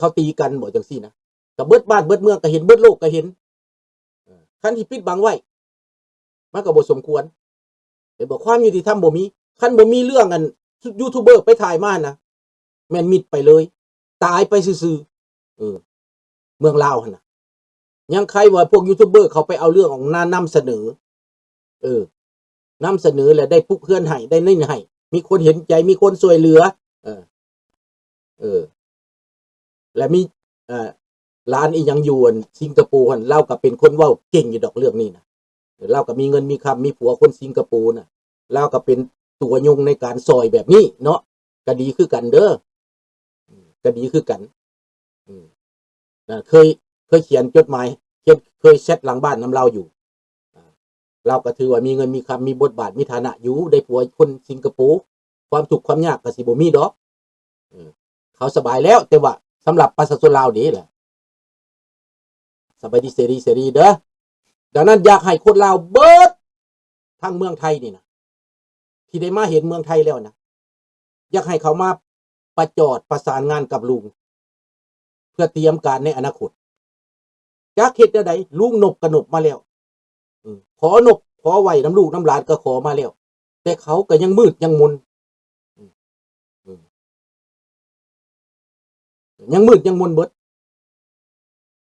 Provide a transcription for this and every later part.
ເຂົາຕີກັນບໍ ຈັ່ງຊີ້ນະ ກະເບິດບ້ານເບິດເມືອງກະເຫັນ ເບິດໂລກກະເຫັນ. ເອີ ຄັນຊິປິດບັງໄວ້ ມັນກະບໍ່ສົມຄວນ ເຫັນບໍ່? ຄວາມຍຸຕິທຳບໍ່ມີ. ຄັນບໍ່ມີເລື່ອງອັນ ຢູທູບເບີໄປຖ່າຍມານະ ແມ່ນມິດໄປເລີຍ ຕາຍໄປຊື່ໆ. ເອີ ເມືອງລາວຫັ້ນນະ ຍັງໃຄວ່າພວກຢູທູບເບີເຂົາໄປເອົາເລື່ອງອອກມານຳສະເໜີ ເອີ ນຳສະເໜີແລ້ວໄດ້ປຸກເຮືອນໃຫ້ ໄດ້ນີ້ໃຫ້ ມີຄົນເຫັນໃຈ ມີຄົນຊ່ວຍເຫຼືອ. ເອີ ເອີ ແລະມີ ເອີ ຫຼານອີ່ຫຍັງຢູ່ອັນສິງກະໂປຫັ້ນ ລາວກໍເປັນຄົນເວົ້າເກັ່ງຢູ່ດອກເລື່ອງນີ້ນະ. ລາວກໍມີເງິນມີຄຳ ມີຜົວຄົນສິງກະໂປນະ ລາວກໍເປັນຕົວຍົງໃນການຊ່ອຍແບບນີ້ເນາະ ກໍດີຄືກັນເດີ ກໍດີຄືກັນ. ເອີ ນະ ເຄີຍ ເຄີຍຂຽນຈົດໝາຍ ຂຽນ ເຄີຍແຊັດຫຼັງບ້ານນຳລາວຢູ່. ອາ ລາວກໍຖືວ່າມີເງິນມີຄຳ ມີບົດບາດ ມີຖານະຢູ່ ໄດ້ຜົວຄົນສິງກະໂປ ຄວາມທຸກຄວາມຍາກກໍຊິບໍ່ມີດອກ. ເອີ ເຂົາສະບາຍແລ້ວ ແຕ່ວ່າສຳລັບປະຊາຊົນລາວນີ້ແຫຼະ ສະບາຍດີເສລີ ເສລີເດີ. ດັ່ງນັ້ນຢາກໃຫ້ຄົນລາວເບິດທັງເມືອງໄທນີ້ນະ ທີ່ໄດ້ມາເຫັນເມືອງໄທແລ້ວນະ ຢາກໃຫ້ເຂົາມາປະຈອດປະສານງານກັບລຸງ ເພື່ອຕຽມການໃນອະນາຄົດ. ຈັກເຮັດແນວໃດ ລຸງນົບກໍນົບມາແລ້ວ ເອີ ຂໍນົບຂໍໄຫວ້ນຳລູກນຳຫຼານກໍຂໍມາແລ້ວ ແຕ່ເຂົາກໍຍັງມືດຍັງມົນ ເອີ ເອີ ຍັງມືດຍັງມົນເບິດ.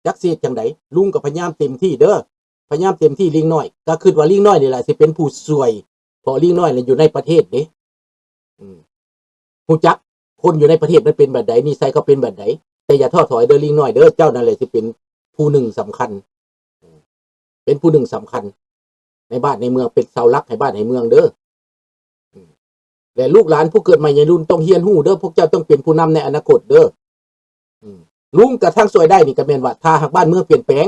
ຈັກຊິເຮັດຈັ່ງໃດ ລຸງກໍພະຍາຍາມເຕັມທີ່ເດີ ພະຍາຍາມເຕັມທີ່. ລີງນ້ອຍກໍຄິດວ່າລີງນ້ອຍນີ້ແຫຼະຊິເປັນຜູ້ຊ່ວຍ ເພາະລີງນ້ອຍນີ້ຢູ່ໃນປະເທດເດ້ ອືມ ຮູ້ຈັກຄົນຢູ່ໃນປະເທດມັນເປັນແບບໃດ ນິໄສເຂົາເປັນແບບໃດ. ແຕ່ຢ່າທໍ້ຖອຍເດີ ລີງນ້ອຍເດີ ເຈົ້ານັ້ນແຫຼະຊິເປັນຜູ້ໜຶ່ງສຳຄັນ ເປັນຜູ້ໜຶ່ງສຳຄັນໃນບ້ານໃນເມືອງ ເປັນເສົາຫຼັກໃຫ້ບ້ານໃຫ້ເມືອງເດີ. ແລະລູກຫຼານຜູ້ເກີດໃໝ່ໃນລຸ້ນຕ້ອງຮຽນຮູ້ເດີ ພວກເຈົ້າຕ້ອງເປັນຜູ້ນຳໃນອະນາຄົດເດີ. ລຸງກະທັງຊ່ວຍໄດ້ນີ້ກະແມ່ນວ່າ ຖ້າຫາກບ້ານເມືອງປ່ຽນແປງ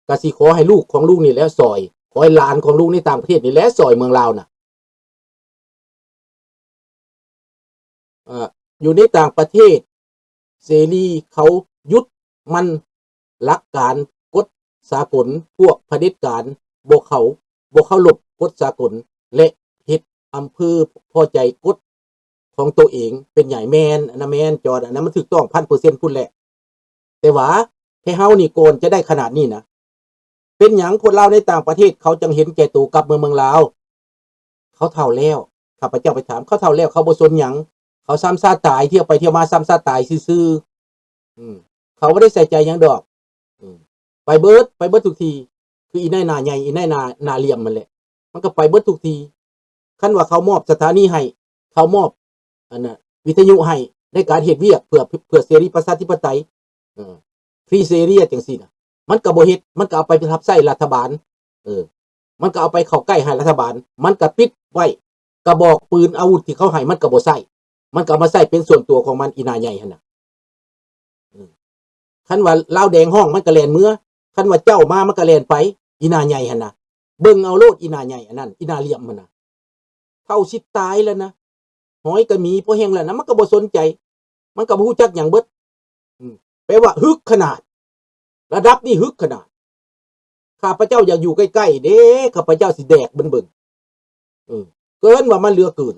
ກະຊິຂໍໃຫ້ລູກຂອງລຸງນີ້ແຫຼະຊ່ອຍ ຂໍໃຫ້ຫຼານຂອງລຸງໃນຕ່າງປະເທດນີ້ແຫຼະຊ່ອຍເມືອງລາວນະ. ເອີ ຢູ່ໃນຕ່າງປະເທດເສລີເຂົາຍຶດໝັ້ນຫຼັກການກົດສາກົນ ພວກຜະເດັດການບໍ່ເຄົາ ບໍ່ເຄົາລົບກົດສາກົນ ແລະເຮັດອຳເພີພໍໃຈກົດຂອງໂຕເອງເປັນໃຫຍ່. ແມ່ນ ອັນນັ້ນແມ່ນ ຈອນ ອັນນັ້ນມັນຖືກຕ້ອງພັນເປີເຊັນພຸ້ນແຫຼະ. ແຕ່ວ່າແຕ່ເຮົານີ້ກ່ອນຈະໄດ້ຂະໜາດນີ້ນະ ເປັນຫຍັງຄົນລາວໃນຕ່າງປະເທດເຂົາຈັ່ງເຫັນແກ່ໂຕກັບເມືອງ ເມືອງລາວ? ເຂົາເຖົ້າແລ້ວ ຂ້າພະເຈົ້າໄປຖາມ ເຂົາເຖົ້າແລ້ວ ເຂົາບໍ່ສົນຫຍັງ ເຂົາຊ້ຳຊາຕາຍ ທ່ຽວໄປທ່ຽວມາຊ້ຳຊາຕາຍຊື່ໆ. ອືມ ເຂົາບໍ່ໄດ້ໃສ່ໃຈຫຍັງດອກ. ອືມ ໄປເບິດ ໄປເບິດທຸກທີ່ ຄືອີນາຍໜ້າໃຫຍ່ ອີນາຍໜ້າ ໜ້າຫຼ່ຽມຫັ້ນແຫຼະ ມັນກໍໄປເບິດທຸກທີ່. ຄັນວ່າເຂົາມອບສະຖານີໃຫ້ ເຂົາມອບ ອັນນ່າ ວິທະຍຸໃຫ້ໃນການເຮັດວຽກເພື່ອ ເພື່ອເສລີປະຊາທິປະໄຕ ເອີ ຟຣີເສລີຈັ່ງຊີ້ນະ ມັນກໍບໍ່ເຮັດ ມັນກໍເອົາໄປຮັບໃຊ້ລັດຖະບານ. ເອີ ມັນກໍເອົາໄປເຂົ້າໃກ້ໃຫ້ລັດຖະບານ ມັນກໍປິດໄວ້ ກະບອກປືນອາວຸດທີ່ເຂົາໃຫ້ມັນກໍບໍ່ໃຊ້ ມັນກໍເອົາມາໃຊ້ເປັນສ່ວນຕົວຂອງມັນ ອີໜ້າໃຫຍ່ຫັ້ນນະ. ເອີ ຄັນວ່າລາວແດງຮ້ອງມັນກໍແລ່ນເມືອ ຄັນວ່າເຈົ້າມາມັນກໍແລ່ນໄປ ອີໜ້າໃຫຍ່ຫັ້ນນະ. ເບິ່ງເອົາໂລດ ອີໜ້າໃຫຍ່ອັນນັ້ນ ອີໜ້າຫຼ່ຽມຫັ້ນນະ ເຖົ້າຊິຕາຍແລ້ວນະ ຫອຍກະໝີພໍແຮງແລ້ວນະ ມັນກໍບໍ່ສົນໃຈ ມັນກໍບໍ່ຮູ້ຈັກຫຍັງເບິດ. ອືມ ແປວ່າຮຶກຂະໜາດ ລະດັບນີ້ຮຶກຂະໜາດ. ຂ້າພະເຈົ້າຢາກຢູ່ໃກ້ໆເດ້ ຂ້າພະເຈົ້າຊິແດກມັນເບິ່ງ. ເອີ ເກີນວ່າມັນເຫຼືອເກີນ.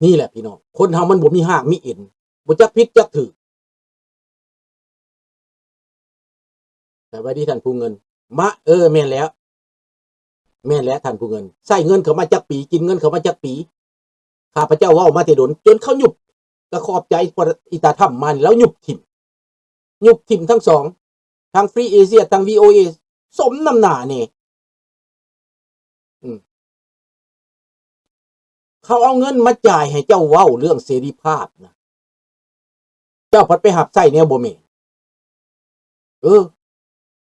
ນີ້ແຫຼະພີ່ນ້ອງ ຄົນເຮົາມັນບໍ່ມີຮາກມີເອັນ ບໍ່ຈັກຜິດຈັກຖືກ. ສະບາຍດີທ່ານຜູ້ເງິນ ມະ ເອີ ແມ່ນແລ້ວ ແມ່ນແຫຼະທ່ານຜູ້ເງິນ ໃຊ້ເງິນເຂົາມາຈັກປີ ກິນເງິນເຂົາມາຈັກປີ. ຂ້າພະເຈົ້າເວົ້າມາແຕ່ດົນ ຈົນເຂົາຍຸບ ກະຂອບໃຈອີຕາທຳມານີ້ ລາວຍຸບຖິ້ມ ຍຸບຖິ້ມທັງສອງ ທັງຟຣີເອເຊຍ ທັງ ວີໂອເອ ສົມນ້ຳໜ້າແດ່. ອືມ ເຂົາເອົາເງິນມາຈ່າຍໃຫ້ເຈົ້າເວົ້າເລື່ອງເສລີພາບນະ ເຈົ້າພັດໄປຮັບໃຊ້ແນວບໍ່ແມ່ນ. ເອີ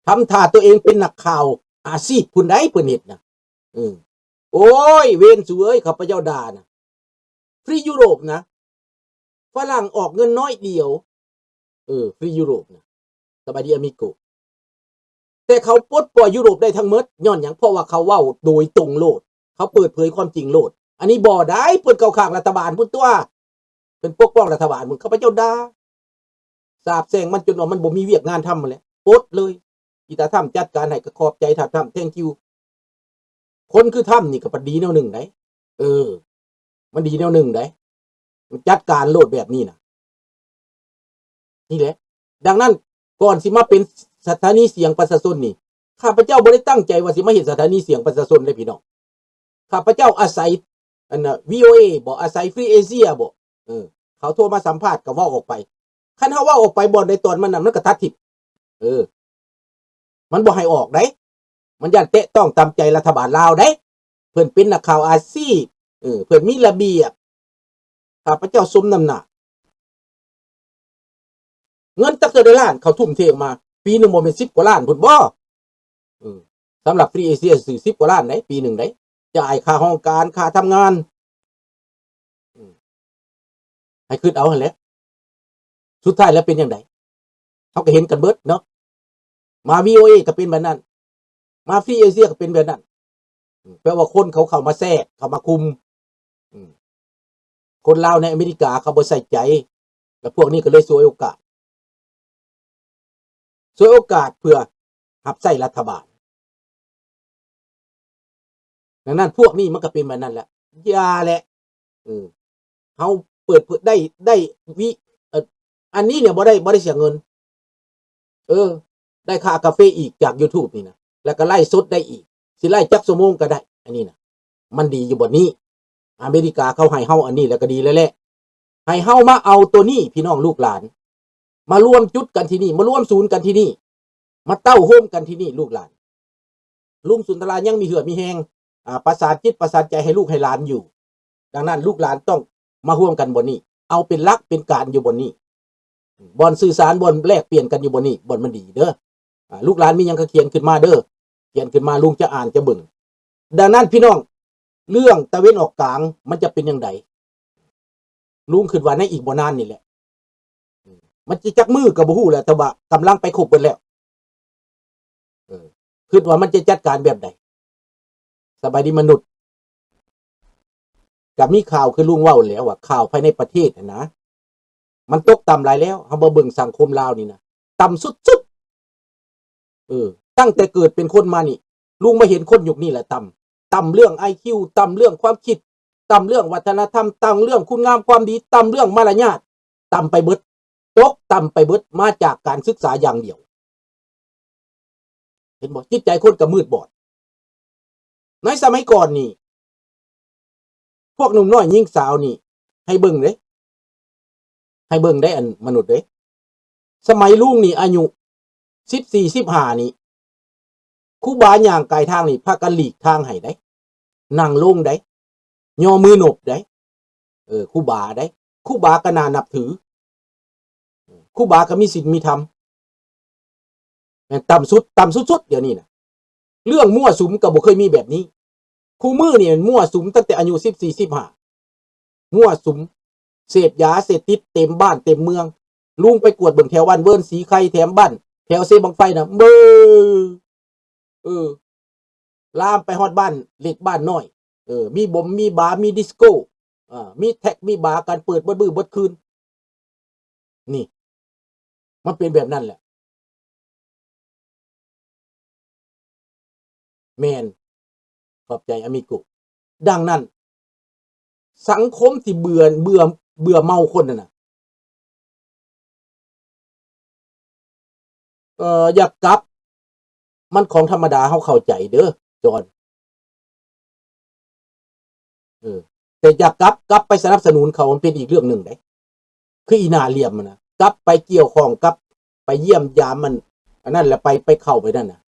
ທຳທ່າຕົວເອງເປັນນັກຂ່າວອາຊີບພຸ້ນໃດ ເພິ່ນເຮັດນະ. ເອີ ໂອ້ຍ ເວນສູເອີຍ ຂ້າພະເຈົ້າດ່ານະ ຟຣີຢູໂຣບນະ ຝຣັ່ງອອກເງິນນ້ອຍດຽວ. ເອີ ຟຣີຢູໂຣບນະ ສະບາຍດີອາມິໂກ. ແຕ່ເຂົາປົດປ່ອຍຢູໂຣບໄດ້ທັງໝົດ ຍ້ອນຫຍັງ? ເພາະວ່າເຂົາເວົ້າໂດຍຕົງໂລດ ເຂົາເປີດເຜີຍຄວາມຈິງໂລດ. ອັນນີ້ບໍ່ໄດ້ ເພິ່ນເຂົ້າຂ້າງລັດຖະບານພຸ້ນຕົວະ ເພິ່ນປົກປ້ອງລັດຖະບານພຸ້ນ. ຂ້າພະເຈົ້າດ່າ ສາບແຊ່ງມັນຈົນວ່າມັນບໍ່ມີວຽກງານທຳຫັ້ນແຫຼະ ປົດເລີຍ. ອີຕາທຳຈັດການໃຫ້ ກໍຂອບໃຈທ່ານທຳ ແທັງກິວ. ຄົນຄືທຳນີ້ກໍປະດີແນວໜຶ່ງໃດ໋. ເອີ ມັນດີແນວໜຶ່ງໃດ໋ ມັນຈັດການໂລດແບບນີ້ນະ. ນີ້ແຫຼະ ດັ່ງນັ້ນ ກ່ອນຊິມາເປັນສະຖານີສຽງປະຊາຊົນນີ້ ຂ້າພະເຈົ້າບໍ່ໄດ້ຕັ້ງໃຈວ່າຊິມາເຮັດສະຖານີສຽງປະຊາຊົນເດ້ພີ່ນ້ອງ. ຂ້າພະເຈົ້າອາໄສ ອັນນ່າ ວີໂອເອ ບໍ ອາໄສຟຣີເອເຊຍບໍ ເອີ ເຂົາໂທມາສຳພາດກໍເວົ້າອອກໄປ. ຄັນເຮົາເວົ້າອອກໄປບ່ອນໃດຕອນມັນນັ້ນ ມັນກໍຕັດຖິ້ມ ເອີ ມັນບໍ່ໃຫ້ອອກໃດ໋ ມັນຢ້ານແຕະຕ້ອງຕາມໃຈລັດຖະບານລາວໃດ໋. ເພິ່ນເປັນນັກຂ່າວອາຊີບ ເອີ ເພິ່ນມີລະບຽບ ຂ້າພະເຈົ້າສົມນ້ຳໜ້າ. ເງິນຈັກເທົ່າໃດລ້ານ ເຂົາທຸ່ມເທອອກມາ ປີໜຶ່ງບໍ່ແມ່ນສິບກວ່າລ້ານພຸ້ນບໍ? ເອີ ສຳລັບຟຣີເອເຊຍຊື່ສິບກວ່າລ້ານໃດ໋ ປີໜຶ່ງໃດ໋ ຈ່າຍຄ່າຫ້ອງການ ຄ່າທຳງານ ອືມ ໃຫ້ຄິດເອົາຫັ້ນແຫຼະ ສຸດທ້າຍແລ້ວເປັນຈັ່ງໃດ? ເຮົາກໍເຫັນກັນເບິດເນາະ ມາ ວີໂອເອ ກໍເປັນແບບນັ້ນ ມາຟຣີເອເຊຍກໍເປັນແບບນັ້ນ ແປວ່າຄົນເຂົາເຂົ້າມາແຊກ ເຂົ້າມາຄຸມ ອືມ ຄົນລາວໃນອາເມລິກາເຂົາບໍ່ໃສ່ໃຈ ແລ້ວພວກນີ້ກໍເລີຍສວຍໂອກາດ ສວຍໂອກາດເພື່ອຮັບໃຊ້ລັດຖະບານ. ດັ່ງນັ້ນພວກນີ້ມັນກໍເປັນແບບນັ້ນແຫຼະ ຢ່າແຫຼະ ເອີ ເຮົາເປີດເຜີຍໄດ້ ໄດ້ວິ ເອີ ອັນນີ້ເນຍບໍ່ໄດ້ ບໍ່ໄດ້ເສຍເງິນ ເອີ ໄດ້ຄ່າກາເຟອີກຈາກຢູທູບນີ້ນະ ແລ້ວກໍໄລຟ໌ສົດໄດ້ອີກ ຊິໄລຟ໌ຈັກຊົ່ວໂມງກໍໄດ້ ອັນນີ້ນະ ມັນດີຢູ່ບ່ອນນີ້ ອາເມລິກາເຂົາໃຫ້ເຮົາອັນນີ້ແລ້ວກໍດີແລ້ວແຫຼະ ໃຫ້ເຮົາມາເອົາໂຕນີ້ ພີ່ນ້ອງລູກຫຼານ ມາລວມຈຸດກັນທີ່ນີ້ ມາລວມສູນກັນທີ່ນີ້ ມາເຕົ້າໂຮມກັນທີ່ນີ້ ລູກຫຼານ ລຸງສຸນທະລາຍັງມີເຫື່ອມີແຮງ ອາ ປະສານຈິດປະສານໃຈໃຫ້ລູກໃຫ້ຫຼານຢູ່. ດັ່ງນັ້ນ ລູກຫຼານຕ້ອງມາຮ່ວມກັນບ່ອນນີ້ ເອົາເປັນຫຼັກເປັນການຢູ່ບ່ອນນີ້ ບ່ອນສື່ສານ ບ່ອນແລກປ່ຽນກັນຢູ່ບ່ອນນີ້ ບ່ອນມັນດີເດີ. ອາ ລູກຫຼານມີຫຍັງກໍຂຽນຂຶ້ນມາເດີ ຂຽນຂຶ້ນມາ ລຸງຈະອ່ານຈະເບິ່ງ. ດັ່ງນັ້ນ ພີ່ນ້ອງ ເລື່ອງຕາເວັນອອກກາງມັນຈະເປັນຈັ່ງໃດ? ລຸງຄິດວ່າໃນອີກບໍ່ນານນີ້ແຫຼະ ມັນຈະຈັກມື້ກໍບໍ່ຮູ້ແຫຼະ ແຕ່ວ່າກຳລັງໄປຄົບເບິດແລ້ວ ເອີ ຄິດວ່າມັນຈະຈັດການແບບໃດ? ສະບາຍດີມະນຸດ ກໍມີຂ່າວຄືລຸງເວົ້າແຫຼະວ່າ ຂ່າວພາຍໃນປະເທດຫັ້ນນະ ມັນຕົກຕ່ຳຫຼາຍແລ້ວ ເຮົາມາເບິ່ງສັງຄົມລາວນີ້ນະ ຕ່ຳສຸດໆ ເອີ ຕັ້ງແຕ່ເກີດເປັນຄົນມານີ້ ລຸງມາເຫັນຄົນຍຸກນີ້ແຫຼະຕ່ຳ ຕ່ຳເລື່ອງໄອຄິວ ຕ່ຳເລື່ອງຄວາມຄິດ ຕ່ຳເລື່ອງວັດທະນະທຳ ຕ່ຳເລື່ອງຄຸນງາມຄວາມດີ ຕ່ຳເລື່ອງມາລະຍາດ ຕ່ຳໄປເບິດ ຕົກຕ່ຳໄປເບິດ ມາຈາກການສຶກສາຢ່າງດຽວ ເຫັນບໍ່? ຈິດໃຈຄົນກໍມືດບອດ. ໃນສະໄໝກ່ອນນີ້ ພວກໜຸ່ມນ້ອຍຍິງສາວນີ້ ໃຫ້ເບິ່ງເດ້ ໃຫ້ເບິ່ງໄດ້ ອັນມະນຸດເດ້ ສະໄໝລຸງນີ້ອາຍຸສິບສີ່ ສິບຫ້ານີ້ ຄູບາຍ່າງກາຍທາງນີ້ ພາກັນຫຼີກທາງໃຫ້ໄດ໋ ນັ່ງລົງໄດ໋ ຍໍມືນົບໄດ໋ ເອີ ຄູບາໄດ໋ ຄູບາກໍໜ້ານັບຖື ຄູບາກໍມີສິນມີທຳ ແມ່ນຕ່ຳສຸດ ຕ່ຳສຸດໆ ດຽວນີ້ນະ ເລື່ອງມົ້ວສຸມກໍບໍ່ເຄີຍມີແບບນີ້ ຄູ່ມື້ນີ້ແມ່ນມົ້ວສຸມຕັ້ງແຕ່ອາຍຸສິບສີ່ ສິບຫ້າ ມົ້ວສຸມ ເສບຢາເສບຕິດເຕັມບ້ານເຕັມເມືອງ ລຸງໄປກວດເບິ່ງແຖວບ້ານເວີນສີໄຄ ແຖມບ້ານ ແຖວເຊບັ້ງໄຟນະ ເບີ ເອີ ລາມໄປຮອດບ້ານເລັກບ້ານນ້ອຍ ເອີ ມີບົມມີບາ ມີດິສໂກ ເອີ ມີແທັກມີບາກັນ ເປີດເບິດມື້ເບິດຄືນ ນີ້ ມັນເປັນແບບນັ້ນແຫຼະ ແມ່ນ ຂອບໃຈອາມິໂກ. ດັ່ງນັ້ນ ສັງຄົມທີ່ເບື່ອ ເບື່ອ ເບື່ອເມົາຄົນນັ້ນນະ ເອີ ຢາກກັບ ມັນຂອງທຳມະດາ ເຮົາເຂົ້າໃຈເດີ ຈອນ ເອີ ແຕ່ຢາກກັບ ກັບໄປສະໜັບສະໜູນເຂົາ ມັນເປັນອີກເລື່ອງໜຶ່ງເດ້ ຄືອີໜ້າຫຼ້ຽມຫັ້ນນະ ກັບໄປກ່ຽວຂ້ອງ ກັບໄປຢ້ຽມຢາມມັນ ອັນນັ້ນແຫຼະ ໄປ ໄປເຂົ້າໄປນັ້ນນະ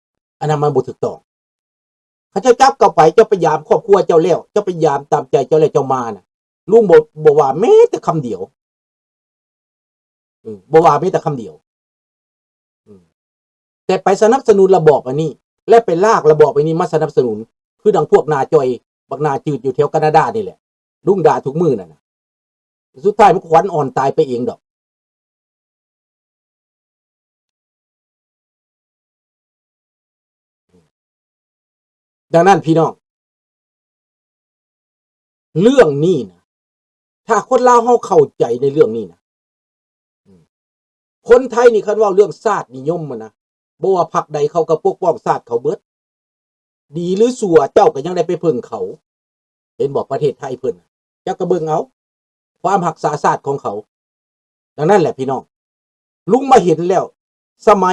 ອັນນັ້ນມັນບໍ່ຖືກຕ້ອງ. ເຂົາເຈົ້າຈັບເຈົ້າໄປ ເຈົ້າໄປຢາມຄອບຄົວເຈົ້າແລ້ວ ເຈົ້າໄປຢາມຕາມໃຈເຈົ້າແລ້ວ ເຈົ້າມານະ ລຸງບໍ່ ບໍ່ວ່າແມ້ແຕ່ຄຳດຽວ ເອີ ບໍ່ວ່າແມ້ແຕ່ຄຳດຽວ ເອີ ແຕ່ໄປສະໜັບສະໜູນລະບອບອັນນີ້ ແລະ ໄປລາກລະບອບອັນນີ້ມາສະໜັບສະໜູນ ຄືດັ່ງພວກໜ້າຈ່ອຍ ບັກໜ້າຈືດຢູ່ແຖວການາດານີ້ແຫຼະ ລຸງດ່າທຸກມື້ນັ້ນນະ ສຸດທ້າຍມັນຂວັນອ່ອນຕາຍໄປເອງດອກ. ດັ່ງນັ້ນ ພີ່ນ້ອງ ເລື່ອງນີ້ນະ ຖ້າຄົນລາວເຮົາເຂົ້າໃຈໃນເລື່ອງນີ້ນະ ຄົນໄທນີ້ ຄັນເວົ້າເລື່ອງຊາດນິຍົມຫັ້ນນະ ບໍ່ວ່າພັກໃດເຂົາກໍປົກປ້ອງຊາດເຂົາເບິດ ດີຫຼືຊົ່ວ ເຈົ້າກໍຍັງໄດ້ໄປເພິ່ງເຂົາ ເຫັນບໍ່? ປະເທດໄທເພິ່ນນະ ຈົ້າກໍເບິ່ງເອົາ ຄວາມຮັກສາຊາດຂອງເຂົາ. ດັ່ງນັ້ນແຫຼະພີ່ນ້ອງ, ລຸງມາເຫັນແລ້ວ ສະໄໝ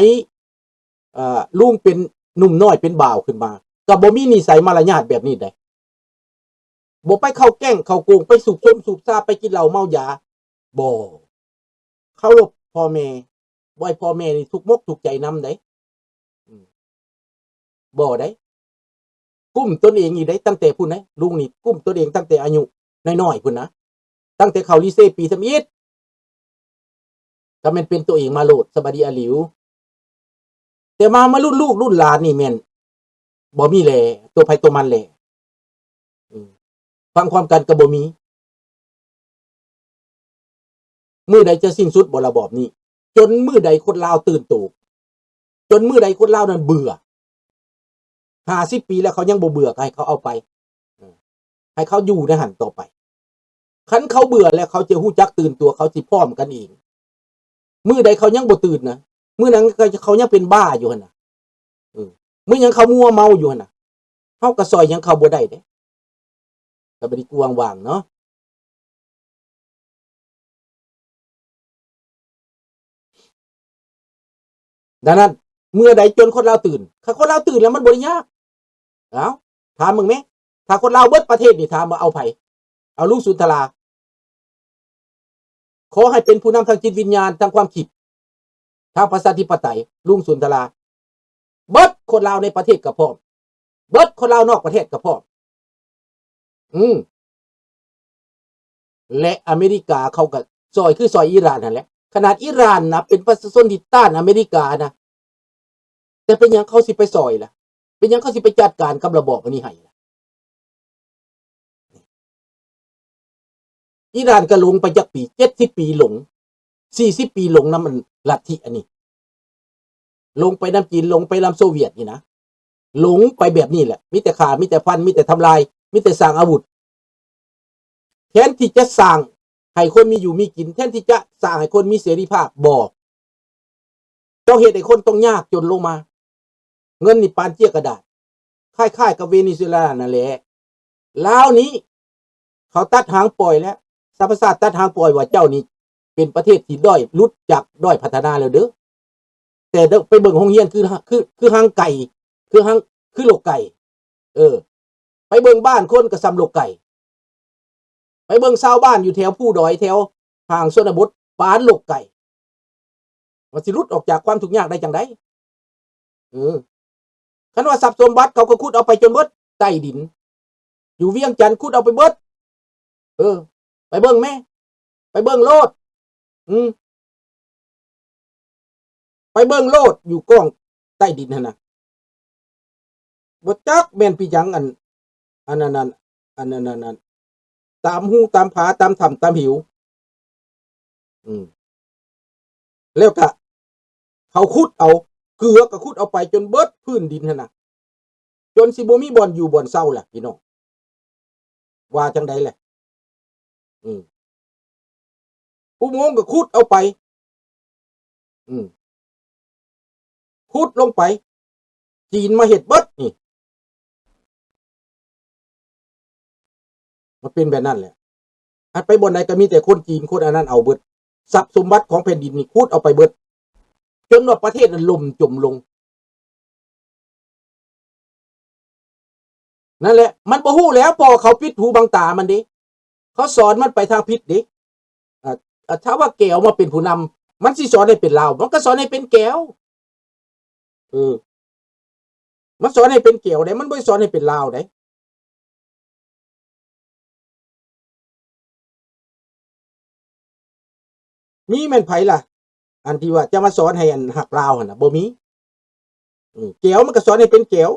ເອີ ລຸງເປັນໜຸ່ມນ້ອຍເປັນບ່າວຂຶ້ນມາ ກໍບໍ່ມີນິໄສມາລະຍາດແບບນີ້ໃດ໋. ບໍ່ໄປເຂົ້າແກ້ງເຂົ້າໂກງ ໄປສູບຊົມສູບຊາ ໄປກິນເຫຼົ້າເມົາຢາ ບໍ່. ເຄົາລົບພໍ່ແມ່ ບໍ່ໃຫ້ພໍ່ແມ່ນີ້ທຸກມົກທຸກໃຈນຳໃດ໋. ອືມ ບໍ່ໃດ໋. ກຸ້ມຕົນເອງອີກໃດ໋ ຕັ້ງແຕ່ພຸ້ນໃດ໋. ລຸງນີ້ກຸ້ມຕົນເອງຕັ້ງແຕ່ອາຍຸນ້ອຍໆພຸ້ນນະ, ຕັ້ງແຕ່ເຂົ້າລີເຊປີທຳອິດ ກໍແມ່ນເປັນຕົວເອງມາໂລດ ສະບາຍດີອາຫຼິວ. ແຕ່ມາ ມາລຸ້ນລູກລຸ້ນຫຼານນີ້ແມ່ນບໍ່ມີແຫຼະ ຕົວໃຜຕົວມັນແຫຼະ. ອືມ ຟັງຄວາມກັນກໍບໍ່ມີ. ມື້ໃດຈະສິ້ນສຸດບໍ່ລະບອບນີ້? ຈົນມື້ໃດຄົນລາວຕື່ນໂຕ? ຈົນມື້ໃດຄົນລາວນັ້ນເບື່ອ? ຫ້າສິບປີແລ້ວເຂົາຍັງບໍ່ເບື່ອ ກໍໃຫ້ເຂົາເອົາໄປ ເອີ ໃຫ້ເຂົາຢູ່ໃນຫັ້ນຕໍ່ໄປ. ຄັນເຂົາເບື່ອແລ້ວ ເຂົາຈະຮູ້ຈັກຕື່ນຕົວ ເຂົາຊິພ້ອມກັນເອງ. ມື້ໃດເຂົາຍັງບໍ່ຕື່ນນະ ມື້ນັ້ນເຂົາ ເຂົາຍັງເປັນບ້າຢູ່ຫັ້ນນະ. ເອີ ມື້ຫຍັງເຂົາມົວເມົາຢູ່ຫັ້ນນະ ເຮົາກໍຊ່ອຍຫຍັງເຂົາບໍ່ໄດ້ເດ້. ກໍບໍ່ໄດ້ກວ້າງຫວ່າງເນາະ. ດັ່ງນັ້ນ ເມື່ອໃດຈົນຄົນລາວຕື່ນ, ຄັນຄົນລາວຕື່ນແລ້ວມັນບໍ່ໄດ້ຍາກ. ເອົ້າ ຖາມເບິ່ງແມ, ຖ້າຄົນລາວເບິດປະເທດນີ້ ຖາມວ່າເອົາໃຜ? ເອົາລຸງສຸນທະລາ. ຂໍໃຫ້ເປັນຜູ້ນຳທາງຈິດວິນຍານ, ທາງຄວາມຄິດ, ທາງປະຊາທິປະໄຕ, ລຸງສຸນທະລາ. ເບິດຄົນລາວໃນປະເທດກໍພ້ອມ, ເບິດຄົນລາວນອກປະເທດກໍພ້ອມ. ອືມ ແລະ ອາເມລິກາເຂົາກໍຊ່ອຍ ຄືຊ່ອຍອີຣານຫັ້ນແຫຼະ. ຂະໜາດອີຣານນະ ເປັນປະຊາຊົນທີ່ຕ້ານອາເມລິການະ, ແຕ່ເປັນຫຍັງເຂົາຊິໄປຊ່ອຍລະ? ເປັນຫຍັງເຂົາຊິໄປຈັດການກັບລະບອບອັນນີ້ໃຫ້ລະ? ອີຣານກໍຫຼົງໄປຈັກປີ? ເຈັດສິບປີຫຼົງ, ສີ່ສິບປີຫຼົງນຳອັນລັດທິອັນນີ້, ຫຼົງໄປນຳຈີນ, ຫຼົງໄປນຳໂຊວຽດນີ້ນະ, ຫຼົງໄປແບບນີ້ແຫຼະ. ມີແຕ່ຂ້າ, ມີແຕ່ຟັນ, ມີແຕ່ທຳລາຍ, ມີແຕ່ສ້າງອາວຸດ. ແທນທີ່ຈະສ້າງໃຫ້ຄົນມີຢູ່ມີກິນ, ແທນທີ່ຈະສ້າງໃຫ້ຄົນມີເສລີພາບ, ບໍ່. ເຈົ້າເຮັດໃຫ້ຄົນຕ້ອງຍາກຈົນລົງມາ. ເງິນນີ້ປານເຈ້ຍກະດາດ, ຄ້າຍໆກັບເວເນຊູເອລານັ້ນແຫຼະ. ລາວນີ້ເຂົາຕັດຫາງປ່ອຍແລ້ວ, ສະຫະປະຊາຊາດຕັດຫາງປ່ອຍວ່າເຈົ້ານີ້ເປັນປະເທດທີ່ດ້ອຍ, ຫຼຸດຈາກດ້ອຍພັດທະນາແລ້ວເດີ້. ແຕ່ໄປເບິ່ງໂຮງຮຽນຄື ຄື ຄືຫາງໄກ່, ຄືຫາງ ຄືລົກໄກ່. ເອີ ໄປເບິ່ງບ້ານຄົນກໍສ່ຳລົກໄກ່. ໄປເບິ່ງຊາວບ້ານຢູ່ແຖວພູດອຍ ແຖວຫ່າງຊົນນະບົດ ປານລົກໄກ່. ມັນຊິຫຼຸດອອກຈາກຄວາມທຸກຍາກໄດ້ຈັ່ງໃດ? ເອີ ຄັນວ່າຊັບສົມບັດ ເຂົາກໍຂຸດເອົາໄປຈົນເບິດໃຕ້ດິນ. ຢູ່ວຽງຈັນຂຸດເອົາໄປເບິດ. ເອີ ໄປເບິ່ງແມ້, ໄປເບິ່ງໂລດ. ອືມ ໄປເບິ່ງໂລດ ຢູ່ກ້ອງໃຕ້ດິນຫັ້ນນະ. ບໍ່ຈັກແມ່ນປີຫຍັງ ອັນ ອັນນັ້ນ ອັນ ອັນນັ້ນ ອັນ ຕາມຮູຕາມຜາ ຕາມຖ້ຳຕາມເຫວ. ອືມ ແລ້ວກະເຂົາຂຸດເອົາ ເກືອກໍຂຸດເອົາໄປຈົນເບິດພື້ນດິນຫັ້ນນະ, ຈົນຊິບໍ່ມີບ່ອນຢູ່ບ່ອນເຊົາລະ ພີ່ນ້ອງ. ວ່າຈັ່ງໃດແຫຼະ? ອືມ ອຸໂມງກໍຂຸດເອົາໄປ. ອືມ ຂຸດລົງໄປ, ຈີນມາເຮັດເບິດນີ້. ມັນເປັນແບບນັ້ນແຫຼະ. ອັນໄປບ່ອນໃດກໍມີແຕ່ຄົນຈີນ ຄົນອັນນັ້ນເອົາເບິດ. ຊັບສົມບັດຂອງແຜ່ນດິນນີ້ຂຸດເອົາໄປເບິດ ຈົນວ່າປະເທດນັ້ນລົ້ມຈົມລົງ. ນັ້ນແຫຼະ ມັນບໍ່ຮູ້ແລ້ວ ເພາະວ່າເຂົາປິດຫູບັງຕາມັນເດ້. ເຂົາສອນມັນໄປທາງຜິດເດ້. ອາ ອາ ຖ້າວ່າແກວມາເປັນຜູ້ນຳ ມັນຊິສອນໃຫ້ເປັນລາວ ມັນກໍສອນໃຫ້ເປັນແກວ. ເອີ ມັນສອນໃຫ້ເປັນແກວເດ້ ມັນບໍ່ໄດ້ສອນໃຫ້ເປັນລາວເດ້. ມີແມ່ນໃຜລະ ອັນທີ່ວ່າຈະມາສອນໃຫ້ອັນຮັກລາວຫັ້ນນະ? ບໍ່ມີ. ເອີ ແກວມັນກໍສອນໃຫ້ເປັນແກວ.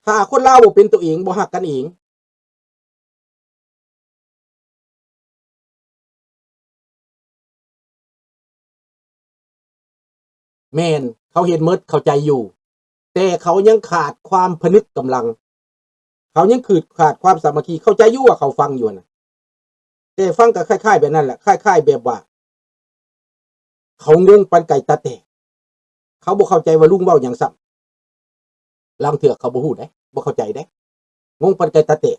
ຖ້າຄົນລາວບໍ່ເປັນຕົວເອງ ບໍ່ຮັກກັນເອງ ແມ່ນ ເຂົາເຫັນໝົດ ເຂົ້າໃຈຢູ່ ແຕ່ເຂົາຍັງຂາດຄວາມຜະນຶກກຳລັງ ເຂົາຍັງຂືດຂາດຄວາມສາມັກຄີ. ເຂົ້າໃຈຢູ່ວ່າເຂົາຟັງຢູ່ຫັ້ນນະ ແຕ່ຟັງກໍຄ້າຍໆແບບນັ້ນແຫຼະ ຄ້າຍໆແບບວ່າ ເຂົາງົງປານໄກ່ຕາແຕກ. ເຂົາບໍ່ເຂົ້າໃຈວ່າລຸງເວົ້າຫຍັງຊ້ຳ. ລາງເທື່ອເຂົາບໍ່ຮູ້ເດ້ ບໍ່ເຂົ້າໃຈເດ້ ງົງປານໄກ່ຕາແຕກ.